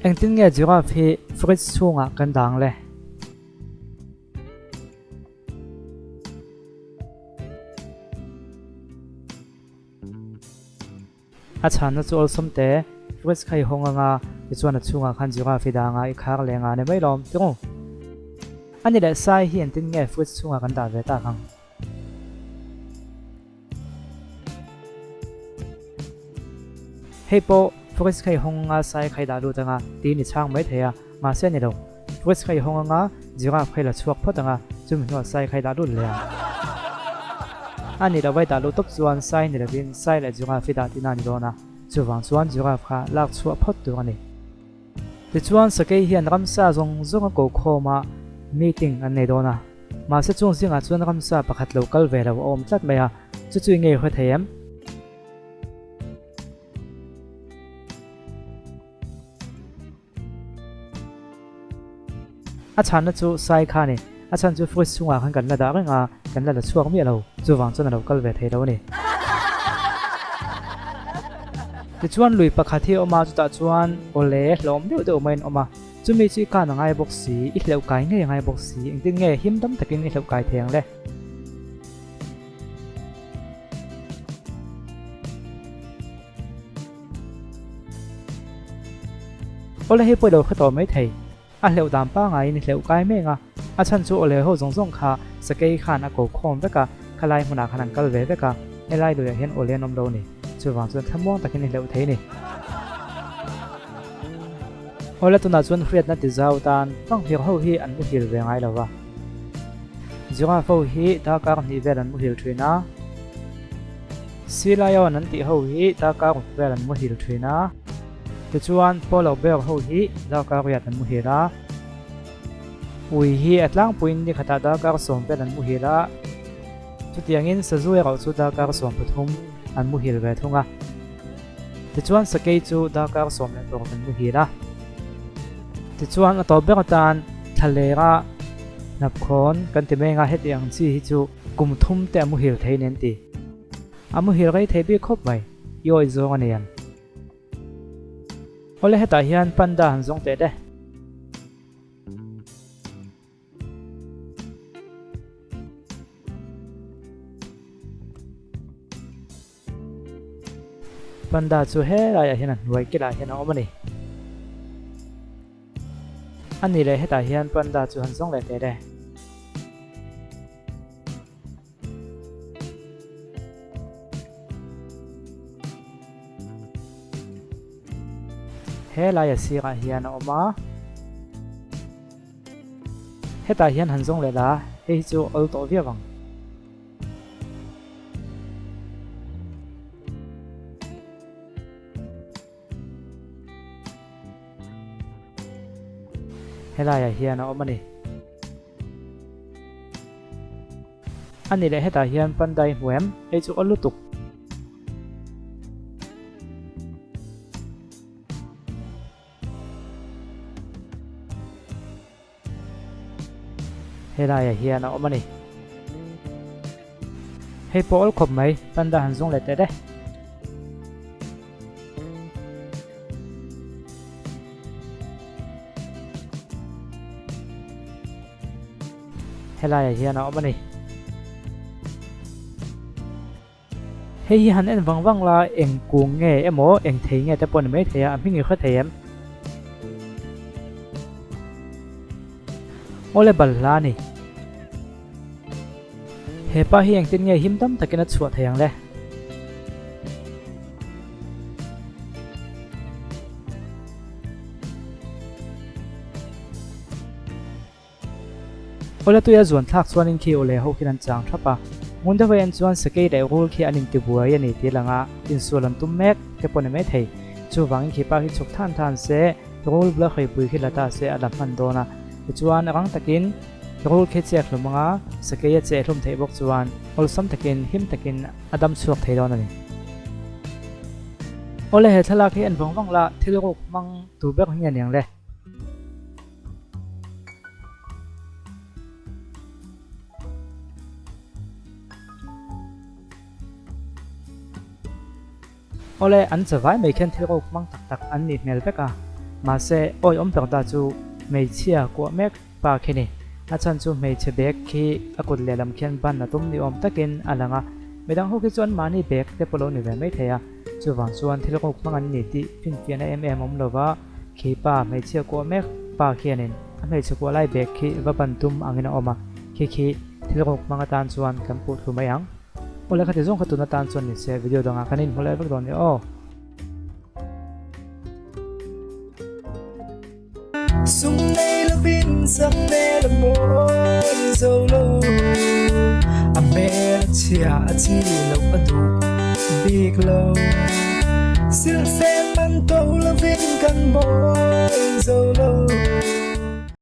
Engtin nge giraffe hi fridge chhungah kan dang le? A chhanna chu awlsam te, fridge kha i hawng anga tichuan a chhungah khan giraffe i dang a, i khar leng a ni mai lawm tirung. A ni leh sai hi engtin nge fridge chhungah kan dah ve tak ang? Hei pawh fridge kha i hawng anga sai kha i dah lut anga tiin i chhang mai thei a, mahse a ni lo. Fridge kha i hawng anga giraffe kha i la chhuak phawt anga chumi hnuah sai kha i dah lut leh ang. A nih loh a i dah luh tawp chuan sai ni lovin sai leh giraffe i dah tihna a ni dawn a, chuvang chuan giraffe kha lak chhuah phawt tur a ni. Tichuan sakei hian ramsa zawng zawng a ko khawm a, meeting an nei dawn a. Mahse chung zingah chuan ramsa pakhat lo kal ve lo a awm tlat mai a, chu chu i ngei hre thei em? A chhanna chu sai kha a ni. A chhan chu fridge chhungah khan kan la dah reng a, kan la la chhuak miah lo. Chuvang chuan a lo kal ve thei lo a ni. Tichuan lui pakhat hi a awm a, chutah chuan awle hlawm deuh deuh maiin a awm a. Chumi chu i kan a ngai bawk si, i hleuh kai ngei a ngai bawk si, engtin nge him dam takin i hleuh kai thei ang le? Awle hei pawh i lo hre tawh mai thei. A hleuh dan pangaiin i hleuh kai mek a, a chhan chu awle ho zawng zawng kha sakei khan a ko khawm vek a, khalai hmunah khan an kal ve vek a, helai luiah hian awle an awm lo a ni. Chuvang chuan thlamuang takin i hleuh thei a ni. Awle tunah chuan hriatna ti zau tan fanghmir ho hi an muhil ve ngai lo va. Giraffe ho hi darkar hnih vel an muhil thin a. Sea lion an tih ho hi darkar ruk vel an muhil thin a. Tichuan polar bear ho hi darkar riat an muhil a. Ui hi a tlangpuiin ni khatah darkar sawm vel an muhil a. Chutiangin sazu erawh chu darkar 13 an muhil ve thung a. Tichuan sakei chu darkar 16 an muhil a. Tichuan a tawp ber atan thlalera hnapkhawn kan ti mai anga heti ang chi hi chu kum thum te a muhil thei nen ti. A muhil rei thei bik khawp mai, i awih zawng a nei ang. Awle hetah hian panda han zawng teh le. Panda chu helaiah hian a hnuai kilah hian a awm a ni. A ni leh hetah hian panda chu han zawng leh teh le. Helaia sirah hian a awm a. Hetah hian han zawng leh la, hei hi chu awl tawh viau ang. Helaiah hian a awm a ni. A ni leh hetah hian pandai hmu em? Hei chu aw lutuk. Helaiah hian a awm a ni. Hei pawh awl khawp mai, panda han zung leh teh e. Helaiah hian a awm a ni. Hei hi han en vang vang la, eng kung nge emaw, eng thei nge te pawh ni mai thei a, a hming i hre thei em? Awle balhla a ni. He pa hi engtin nge him dam takin a chhuah thei ang le? Awle tuia zuan thlak chuanin khi awle ho khian an chang thap a, ngun deuh en chuan sakei leh rul khi an intibuai a ni tih langa insual an tum mek te pawh ni mai thei. Chuvangin khi pa khi chhuk than than se, rul bula hreipui khi la ta se a la hman dawn a. Tichuan rang takin rul khi chek hlum anga sakei a cheh hlum theih bawk chuan awlsam takin him takin a dam chhuak thei dawn a ni. Awle he thlalak hi en vang vang la thil ruk hmang tur ber hi a niang le. Awle, an chavai mai khian thil ruk hmang tak tak an nih hmel vek a. Mahse, awi awm tak ta chu hmeichhia kuah mek pa khi ni. A chhan chu hmeichhe bag khi a kut lehlam khian ban a tum ni awm takin a lang a. Midang ho khi chuan mahni bag te pawh lo ni ve mai thei a. Chuvang chuan thil ruk hmang an ni tih finfiahna em em awm lova khi pa hmeichhia kuah mek pa khianin a hmeichhe kuah lai bag khi va ban tum angin a awm a. Khi khi thil ruk hmang atan chuan kan puh thlu mai ang. Awle khati zawng kha tun atan chuan ni se video dangah kan inhmu leh vek dawn ni aw. Sum nei lovin sak hmel a mawi zo lo. A hmel a chhia a chi loh a duh bik lo. Silhfen man to lovin kan mawi zo lo.